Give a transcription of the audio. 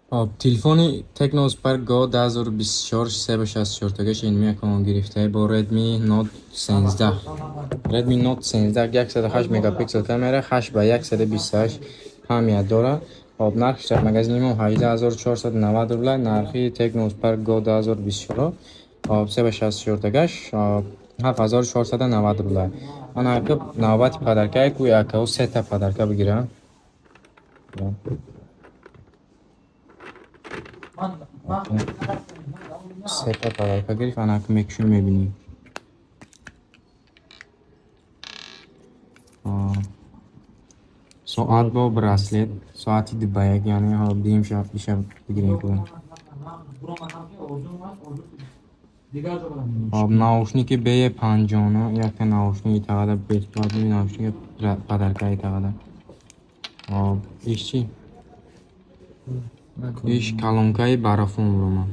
Хоб, телефони Tecno Spark Go 2024 364 тагаш инми акамон гирифтаи бо Redmi Note 13. Redmi Note 13 108 мегапиксел камера, 8 ба 128 память дорад. Хоб, нархш дар магазини мо 18490 рубла, нархи Tecno Spark Go 2024, хоб, 364 тагаш 7490 рубла. Ана ака, навбати подарка ку акау сета подарка бигирам. Сета подарка гирифт, ана ака мекушем, мебинем. Соат бо браслет, соати дубаяк, яъне ҳо дим шаб ишаб бигирем ку. Хоб, наушники BE59, якта наушники тағада бесплатный наушники подарка тағада. Хоб, иш чӣ? Иш колонкаи барафон буромад.